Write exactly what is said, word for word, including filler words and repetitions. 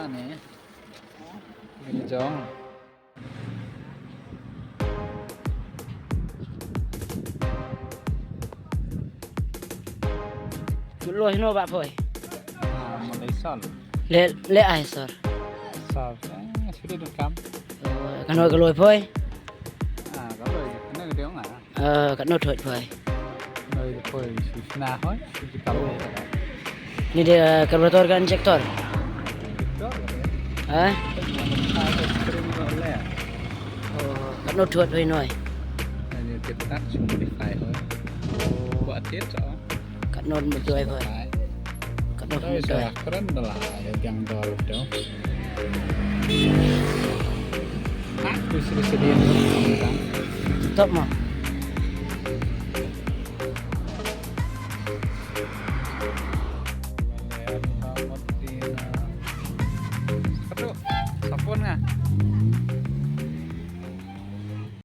Ani. Ini jong. Loi hino ba poi. Ah, mo dei sol. Le, le ai sor. Sol. Eh, sudah rekam. Kano ka loi poi. Ah, ka loi. Kano ka dei nga. Eh, katno thot poi. Loi poi, sisna hoi, si kalo. Ni de, eh, carburetor ka injector. Injector. Eh? Spring le. Oh, katno thot poi noi. Ni kita modify hoi. Buat dia so. Katno modify poi. Katno modify. Kren da la ya jang dor do. Ah, tu sidi sidi ni. Top mo. Satu, sapun nga.